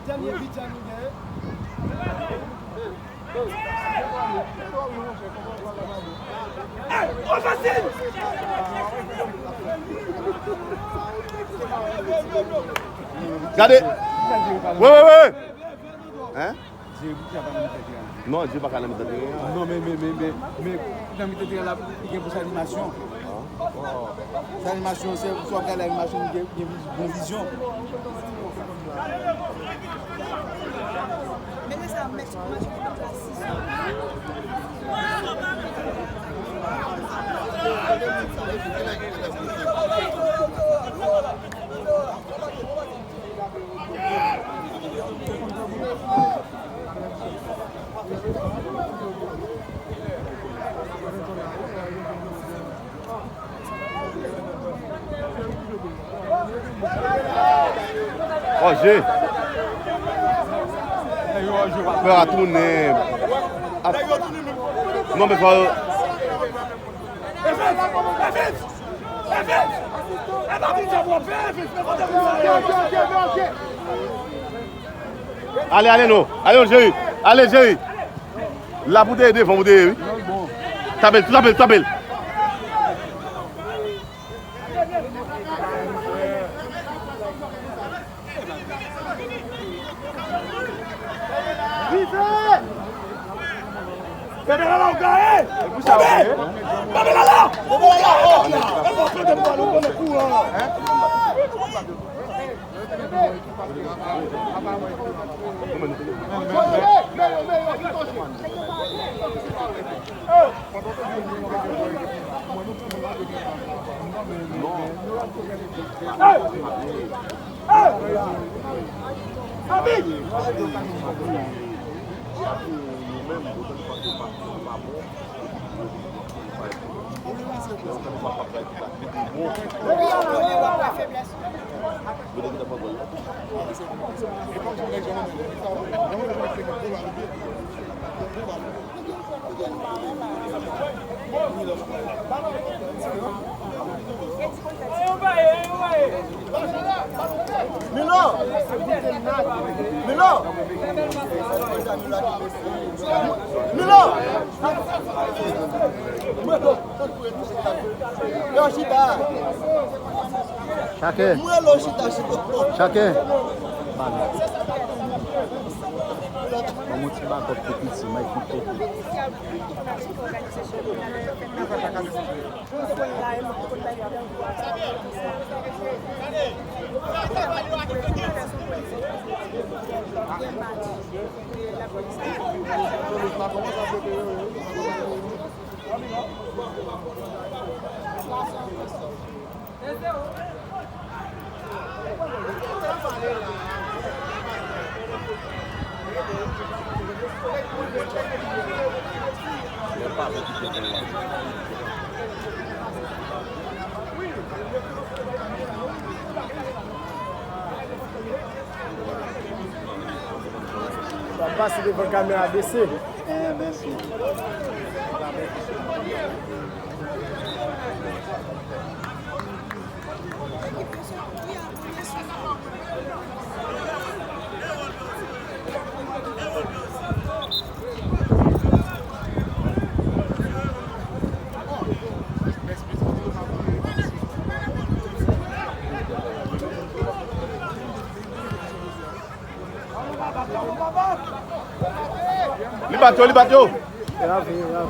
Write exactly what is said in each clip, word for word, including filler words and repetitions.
Dènye bit nou genyen. Gade. Wi, wi, wi. Hein? Non, Dye pa ka nan mitan teren an. Non, men, men, men, men, men, nan mitan teren la, li gen plis animasyon. Sa animasyon, se, si w ap gade animasyon, li gen, gen bon vizyon. Oje. Pè a tounen. Non, men fò. Ale, ale, non. Ale, non, Jerry. Ale, Jerry. La pou te ye devan, pou te ye, wi. Tape l, tape l, tape l. Rive! Bebe Lala, ou gaye! Bebe! Bebe Lala! Bebe Lala! Bebe Lala! Milo! Milo! Milo! Yo, chita! Chaken. Chaken. Ban nou. Ban mwen ti bakòp pou piti, Mike Foucault. W ap pase devan kamera, bese. Li bat yo, li bat yo. Bravo, bravo.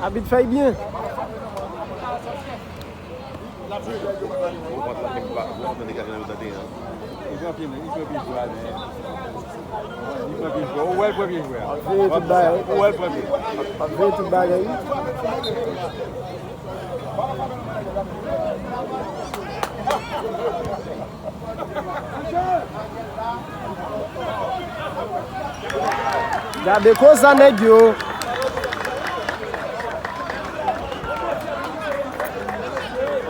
Abit fè l byen. Ou konn sa ke m pa, ou konn sa ke m pa tande. Li pran pye jwè. Ou wè l pran pye jwè a. Ap veye tout bagay. Ou wè l pran pye. Ap veye tout bagay, wi. Gade koza nèg yo.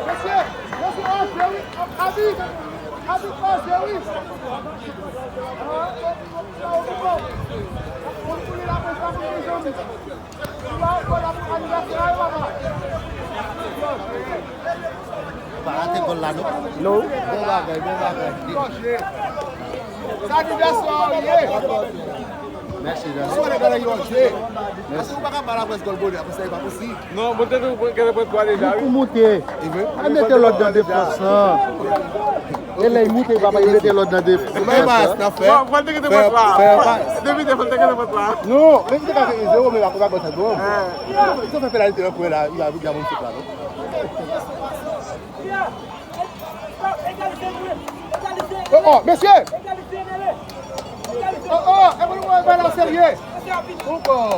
Mesye, mesye, antre wi. Abi, abi, antre wi. Pa rate gòl la, non. Non. Bon bagay, bon bagay. Sa ki bèswa ou ye? Mèsi, Jean. Sou ale gade yo jwe. Paske ou pa ka ba laprès gòl bonè, apre sa, e pa posib. Non, bon, te tou, te tou pran twa deja, wi. Pou moute. Li vre? Al mete lòd nan defans lan. E lè l moute, papa, li mete lòd nan defans lan. Bon, bon, te gentan pran twa. Depi defans, te gentan pran twa. Non, men se pa fè zewo, men la, konsa, konsa, bon. Li te fè penalite nan kwen la, li a, li a bon chèf la, non? Oh, oh, mesye! Oh, oh, e pou nou wè la serye. Ou bon.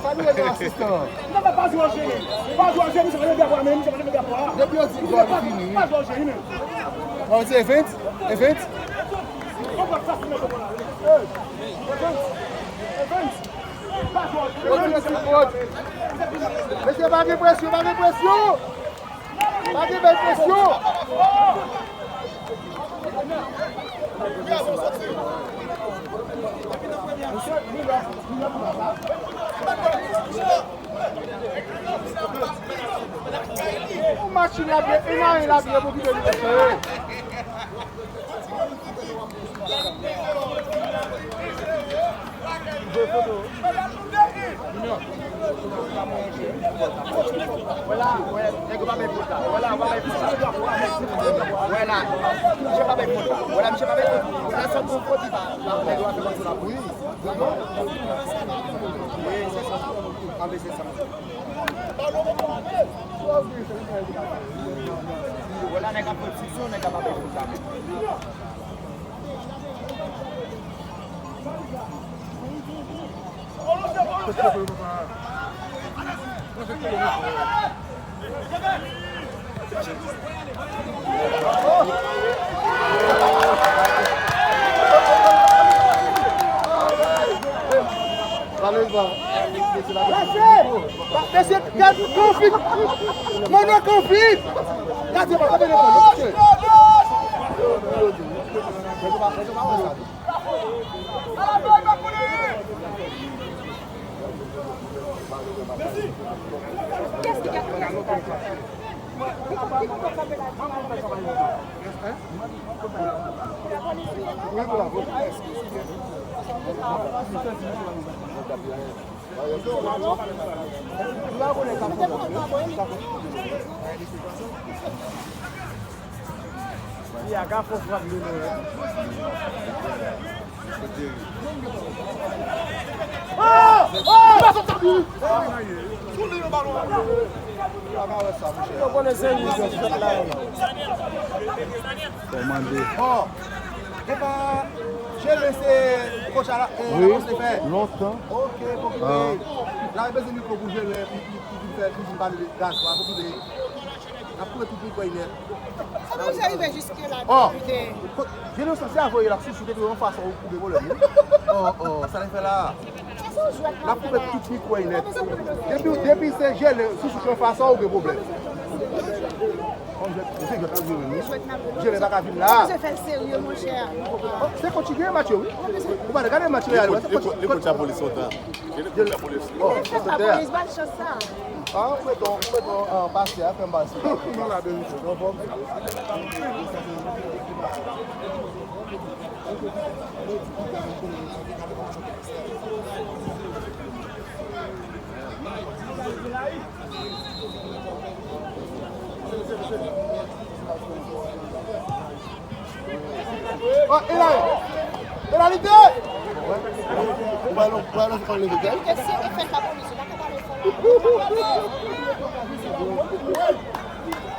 Sa nou rele asistan. Non, men pa jwe an jeni. Pa jwe an jeni, se pa nan gapwa menm, se pa nan gapwa. Depi yo di gòl fini. Pa jwe an jeni menm. Bon, se Event? Event? Event! Event! Pa jwe an jeni. Mesye, pa gen presyon, pa gen presyon. Pa gen bèl presyon. Yon machin la byen, yon a yon la byen pou kite nou espere. Mesye, gad konfit. Mwen nan konfit. Gad, se pa konfit. Kòmande. Bon, epa, Jelen se kòch a la, eh, wi, Lakòs te fè. Lontan. Ok, pokite. Ah. La, bezwen mikwo pou Jelen, pou, pou, pou, pou fè, pou vin pale de gaz, la, pokite. N ap kouvri tout mikwo nèt. Kòman w rive jiske la, oh, depite? Jelen sa, se a voye la, sou, sou, te yon fason ou kouvri vòlè, wi. Oh, oh, sa l fè la. N ap koupe tout mikwo nèt. Depi, depi se Jelen sou sou yon fason ou gen pwoblèm. Jelen pa ka vin la. Se kontinye match yo, wi. Ou pa gade match yo, li kot lapolis lontan. Jelen, oh, lapolis, ba l chans sa. Ah, ou meton, ou meton, ah, pase a, fè m pase. Non, la verite. Non, bon. Oh, e la, penalite! Ou pa lon, ou pa lon, ou pa lon, e si e fè sa pou misye, pa ka pale fò la.